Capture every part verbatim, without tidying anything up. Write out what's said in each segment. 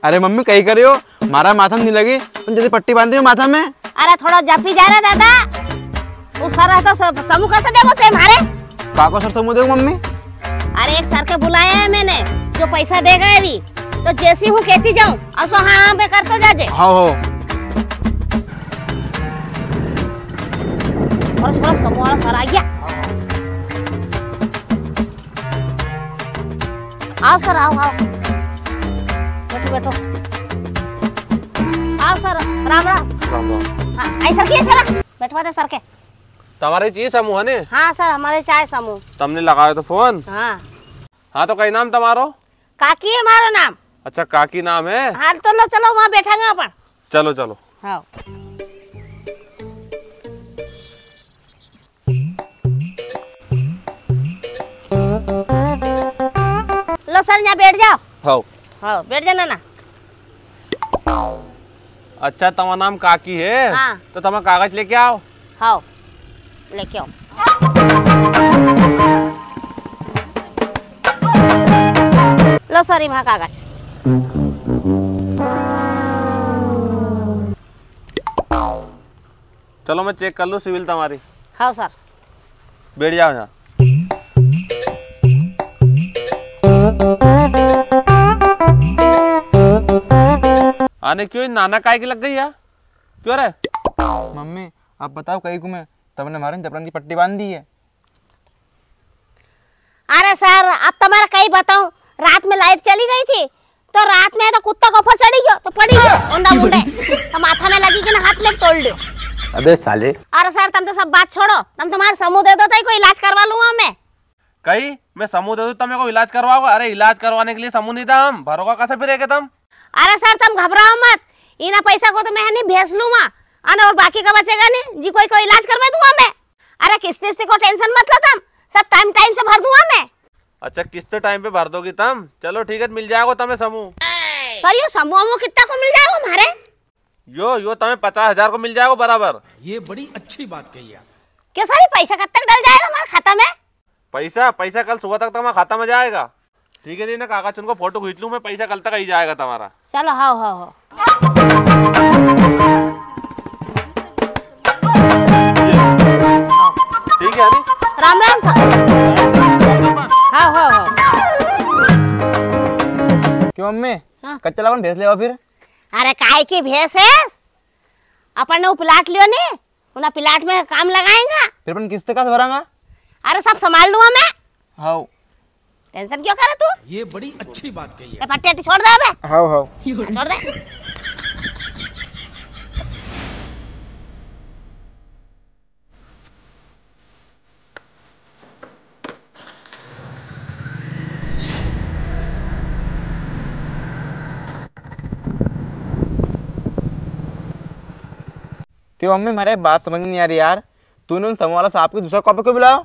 अरे मम्मी, कई करे हो? मारा माथा में नी लगी, तुम जदी पट्टी बांध रही हो माथा में। अरे थोड़ा जपी जा रे दादा, वो सर है तो स-, समूह कैसे देगो ते मारे? काको सर समूह देगो मम्मी? अरे एक सर के बुलाया है मैंने, जो पैसा देगा अभी, तो जैसी हूँ कहती जाऊँ, असो हाँ हाँ पे करतो जाजे। हाँ हो। और थोड़ा समूह वाला सर आ गया। आओ सर, आओ, आओ। बैठो, बैठो। आओ सर, राम राम। राम राम। हाँ, आई सर के छोरा, बैठवा दे सर के। तमारे चाहिए समूह है ने? हाँ सर, हमारे चाहिए समूह। तमने लगायो तो फोन? हाँ। हाँ, तो कई नाम तमारो? काकी है मारो नाम। अच्छा, काकी नाम है? हाँ, तो लो, चलो, वहाँ बैठांगा अपन। चलो, चलो। हाँ। लो सर, यहाँ बैठ जाओ। हाँ। हाँ, बैठ जाना ना। अच्छा, तमारो नाम काकी है? हाँ। तो तमारा कागज लेके आओ। हाँ, लेके आओ। लो सर, ई म्हारा कागज। चलो, मैं चेक कर लूँ सिविल तमारी। हाँ सर। बैठ जाओ यहाँ। अने क्यों, नाना काय की लग गई है? क्यों रे? मम्मी, अब बताओ कई को मैं, तमने मारे जबरन की पट्टी बांध दी है। अरे सर, अब तमारे कई बताऊं, रात में लाइट चली गई थी, तो रात में तो कुत्ता के ऊपर चढ़ी गयो, तो पड़ी गयो औंधा मुंडे, तो माथा में लगी कि ना हाथ में तोड़ लियो। अबे साले। अरे सर, तम तो सब बात छोड़ो, तम तो मारे समूह दे दो, तो कोई इलाज करवा लूंगा मैं। कई, मैं समूह दे दूं, तम मेरे को इलाज करवाओगा? अरे इलाज करवाने के लिए समूह नी था हम, भरोगा कैसे फिर है तम? अरे सर, तम घबराओ मत, इना पैसा को तो मैं नी भेज लूंगा, अने और बाकी का बचेगा नी जी, कोई, कोई इलाज करवा दूंगा मैं। अरे किस्ती, किस्ती को टेंशन मत लो तम, सब टाइम, टाइम से भर दूंगा मैं। अच्छा, किस्त टाइम पे भर दोगी तम? चलो ठीक है, मिल जाएगो तमें समूह। सर, यो समूह वमूह कितना को मिल जाएगो म्हारे? यो, यो तमें पचास हजार को मिल जाएगो बराबर। ये बड़ी अच्छी बात कही आप। क्यों सर, ये पैसा कब तक डल जाएगा हमारे खाता में? पैसा, पैसा कल सुबह तक तमारा खाता में जाएगा। ठीक है जी, ना कागज उनको फोटो खींच लूं मैं, पैसा कल तक आई जाएगा तमारा। चलो, हाओ, हाओ, हाओ। ठीक है, अरे। राम राम सर। हाओ, हाओ, हाओ। क्यों मम्मी? हाँ। कच्चा लगन भैंस लेवा फिर? अरे, काय की भैंस है? अपन ने वो प्लाट लियो नी, उना प्लाट में काम लगाएंगा। फिर अपन किस्त का भरांगा? अरे, सब संभाल लूंगा मैं। हाओ। टेंशन क्यों करे तू? ये बड़ी अच्छी बात कही है। ए, फट्टी अट्टी छोड़ दे अबे। हाओ, हाओ। छोड़ दे। क्यों मम्मी, म्हारे बात समझ में नी आ री यार, तूने उन समूह वाला साहब के दूसरा कुआ पे क्यों बुलायो?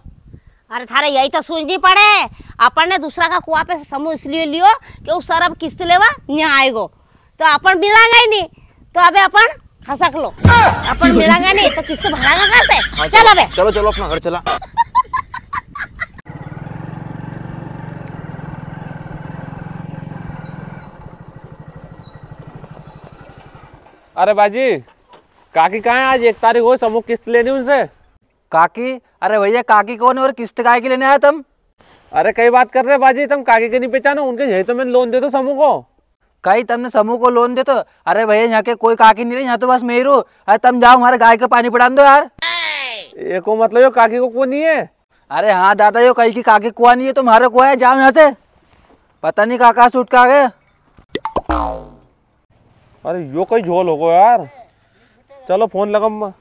अरे थारे यही तो सूझ नी पड़े, अपन ने दूसरा का कुआ पे समूह इसलिए लियो कि वो सर अब किस्त लेवा नी आएगो, तो अपन मिलांगा ही नी, तो अबे अपन खसक लो, अपन मिलांगा नी तो किस्त भरांगा कहाँ से? हाँ, चल चलो, अबे। चलो, चलो, अपना घर चला। अरे बाजी, काकी कहाँ है? आज एक तारीख हो, समूह किस्त लेनी उनसे। काकी? अरे भैया, काकी कौन है और किस्त काय की लेने आया तम? अरे कई बात कर रहे बाजी, तम काकी के नी पहचानो? उनके यही तो मैंने लोन दे दो समूह को। कई तमने समूह को लोन दे तो? अरे भैया, यहाँ के कोई काकी नी रही, यहाँ तो बस मैं ही रहूँ। अरे तम जाओ, हमारे गाय के पानी पड़ान दो यार। एको मतलब यो काकी को कुआ नी है? अरे हाँ दादा, यो कई की काकी कुआ नी है, तुम्हारे कुआ है, जाओ यहाँ से। पता नी काका सूट का गए। अरे यो कई झोल होगो यार। चलो फोन लगा मैं।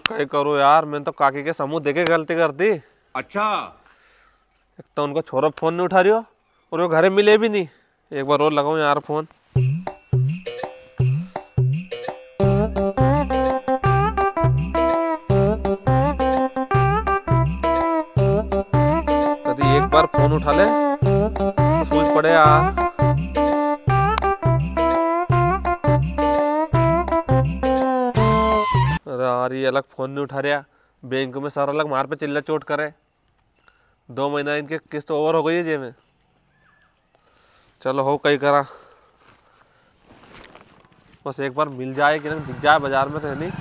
कई करूँ यार, मैंने तो काकी के समूह देके गलती कर दी। अच्छा। एक तो उनको छोरो फोन नी उठा रियो और वो घरे मिले भी नी। एक बार और लगाऊं यार फोन। कदी एक बार फोन उठा ले। सूझ पड़े यार। अरे यार, ये अलग फोन नहीं उठा रहा। बैंक में सर अलग मार पे चिल्ला चोट करे। दो महीना इनके किस्त ओवर हो गई है जे में। चलो, हो कई करा, बस एक बार मिल जाए कि ना दिख जाए बाजार में तो है नहीं।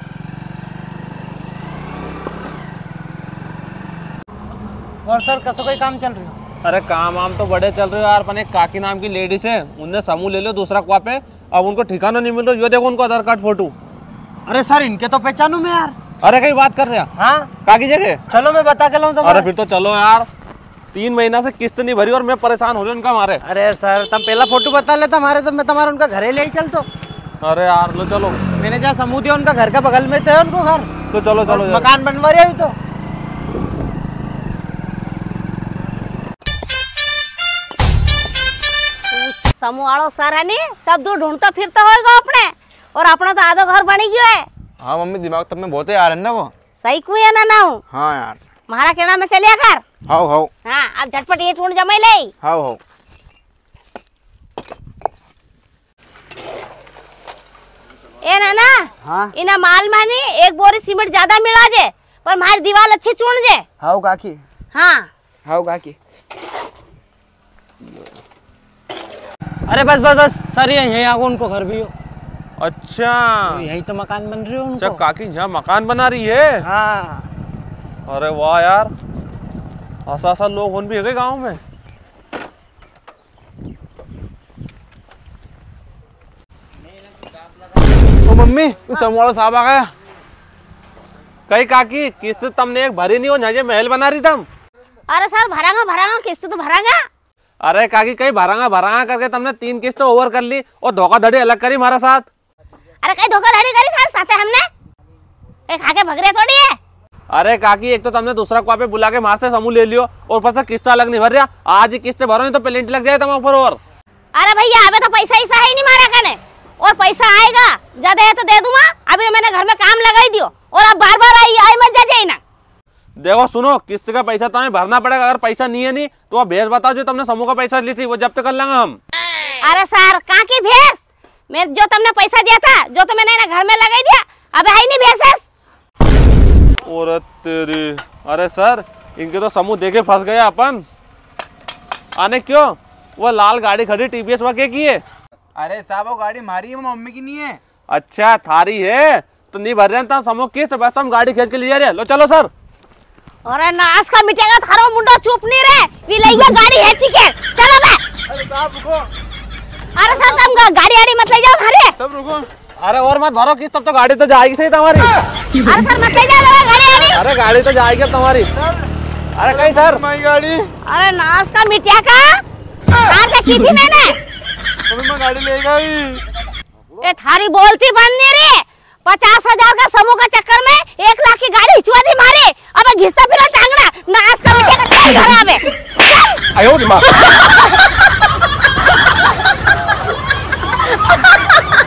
और सर, कसो कोई काम चल रही हो? अरे, काम वाम तो बड़े चल रहे हो यार, पर एक काकी नाम की लेडीज है, उनने समूह ले लियो दूसरा कुआ पे। अब उनको ठिकाना नहीं मिल रहा। यो देखो उनको आधार कार्ड फोटो। अरे सर, इनके तो पहचानू मैं यार। अरे, कई बात कर रहे हैं? हाँ। काकी जगह? चलो, मैं बता के लाऊं अरे तुम्हारे। फिर तो चलो यार, तीन महीना से किस्त नहीं भरी और मैं परेशान हो रही हूँ उनका मारे। अरे सर, तुम पहला फोटो बता लेता हमारे, तो मैं तुम्हारा उनका घरे ले ही चलतो। अरे यार, लो चलो। मैंने जहाँ समूह दिया, उनका घर का बगल में तो है उनको घर। तो चलो, और चलो, चलो। मकान बनवा रहे हो तो। समूह वालो सर है नी, सब दूर ढूंढता फिरता होएगा अपने, और अपना तो आधो घर बनी गयो है। हाँ मम्मी, दिमाग तब में बहुत ही आ रहा है ना वो। सही कुए ना ना हूँ। हाँ यार। म्हारा कहना में चलिया कर। How, how. हाँ, अब झटपट ये टूण जमाई ले। How, how. ए नाना, हाँ? इना माल मानी एक बोरी सीमेंट ज्यादा मिला जे, पर म्हारी दीवाल अच्छी चुन जे। हाउ काकी। हाँ। हाउ काकी। अरे बस, बस, बस, सर, ये यहीं आगो उनको घर भी हो। अच्छा। यहीं तो मकान बन रही हो उनको। अच्छा, काकी यहाँ मकान बना रही है? हाँ। अरे वाह यार, ऐसा, ऐसा लोग होन भी है गांव में। ओ मम्मी, उस समूह वाला साहब आ गया। कई काकी, किस्त तमने एक भरी नहीं हो, यहाँ ये महल बना रही तम। अरे सर, भरांगा, भरांगा, किस्त तो भरांगा। अरे काकी, कई भरांगा भरांगा करके तमने तीन किस्त ओवर कर ली और धोखाधड़ी अलग करी हमारा साथ। अरे कई धोखाधड़ी करी थारे साथे हमने? कई खा के भग रहे थोड़ी है। अरे काकी, एक तो तमने दूसरा कुआ पे बुला के मार से समूह ले लियो और ऊपर से किस्त अलग नहीं भर रहा। आज ही किस्त भरो, नहीं तो पेनल्टी लग जाए तमारे ऊपर और। अरे भैया, अबे तो पैसा ऐसा है ही नहीं मारा कने, और पैसा आएगा, ज्यादा है तो दे दूंगा। अभी तो मैंने घर में काम लगाई दियो, और अब बार बार आई आई मत जा जाए ना। देखो सुनो, किस्त का पैसा तमें भरना पड़ेगा। अगर पैसा नहीं है नी, तो वो भैंस बताओ जो तमने समूह का पैसा ली थी, वो जब्त कर लांगा हम। अरे सर, कां की भैंस? मैं जो तमने पैसा दिया था, जो तो मैंने इना घर में लगाई दिया, अब है ही नहीं भैंस। अरे तेरी, अरे सर, इनके तो समूह देके फंस गया अपन। अने क्यों, वो लाल गाड़ी खड़ी टीवीएस वा के की है? अरे साहब, वो गाड़ी म्हारी है, वो मम्मी की नहीं है। अच्छा, थारी है? तो नी भर रहे हैं समूह किस्त, बस तो हम गाड़ी खींच के ले जा रहे हैं। लो चलो सर। अरे नाश का मिटेगा थारो मुंडो, चुप नी रे। वी लइया गाड़ी हेची के। चलो बे। अरे साहब रुको। अरे सर, तम गा-, गाड़ी आड़ी मत ले जाओ म्हारे। सब रुको। अरे और मत भरो किस्त, तब तो गाड़ी तो जाएगी सही तमारी। अरे सर, मत ले जाओ गाड़ी आड़ी। अरे गाड़ी तो जाएगी तमारी। अरे कई सर? मारी गाड़ी। अरे नाश का मिटिया का। कार से की थी मैंने। अबे मैं गाड़ी ले गई। ए थारी बोलती बंद नी रे। पचास हजार का समूह का चक्कर में एक लाख की गाड़ी हिचवा दी म्हारी। अबे घिसता फिरा टांगड़ा, नाश का मिटिया का, चल घर अबे। चल। आयो रे माँ।